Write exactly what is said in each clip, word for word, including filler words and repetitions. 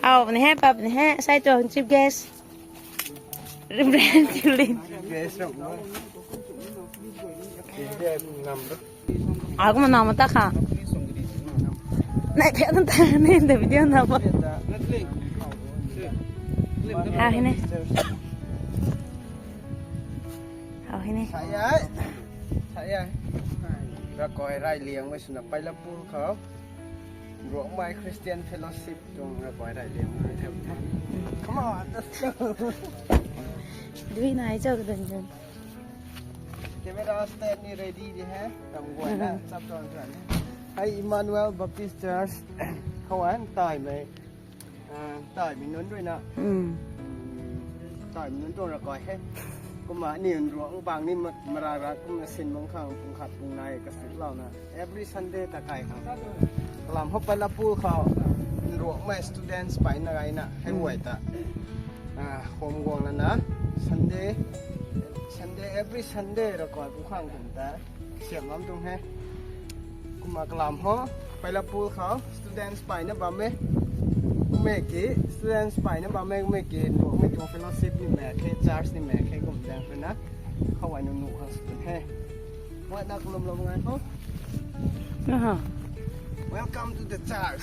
Au, ni he, pap ni he, sai tuang chief guest. Reverend Chilin. Guest ram. Aku mana mata kha. Nai phe tan ta ni the video na ba. Ha, hi ni. Hau hi ni. Sai ai. Sai ai. Ravkai rai liang mei swna Pailapul khou Ruangmei Christian Fellowship tuang ravkai rai liang mei the. Come on, let's go. Dui nai cho ka dun dun. Camera stand ni ready di he. Tam guay na, chap tuang tuang. Hei Emmanuel Baptist Church khou an tai mei. Ah, tai mi nunc rui na. Mm. Tai mi nunc tuang ravkai he. Kumna ni Nruang bang ni ma-, mara ra kumna sin bang khang pung khat pung nai kasuk lou na. Every Sunday ta kai khang. Kalam hou Pailapul khou Nruangmei students pai na gai na. Hei Mm. guay ta. Ah, home guang lana. Sunday, Sunday, every Sunday ravkai pung khang kum ta. Siam lam tuang he. Kumna kalam hou, Pailapul khou, students pai na bam e. Kummei ki, students pai na bam e, kummei ki, Nruangmei tuang fellowship ni mak khe, church ni mak khe, kum dang puna. Khou ai nu nu khang sw he. Muat na kalum lou ngai hou. Aha. Welcome to the church.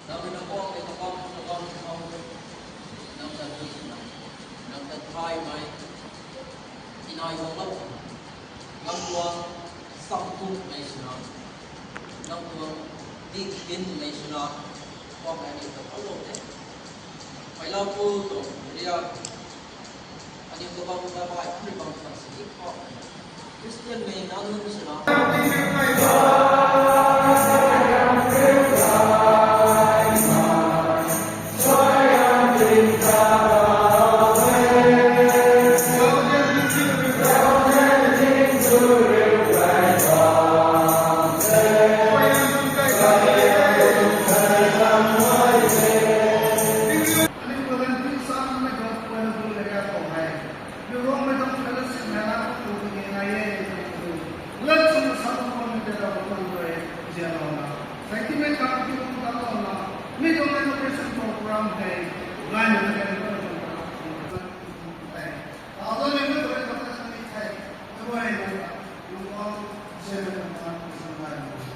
Nang rui na kuang tei kabam kabam khou, nang ta ni swna, nang ta thaymei, tinai guanglou swna, nang tuang samthukmei swna, nang tuang dikdinmei swna, kuang ai ni ta kalou the. Pailapul tuang area, aniu kabam kabam ai, kari bam bam si di khou. Christian mei nang nunc swna. Nruangmei tuang fellowship hei na tu tu nai e, tu tu. Lat sw sa tu tu ni te ta tu tu e, zian lou na. Sentiment kan tu tu ta lou na. Mi tuang education program hei, ngai na kan tu tu ta. Although ni tu tu ta sa ni thei, tu e na. Nruang zian lou na, zian lou na.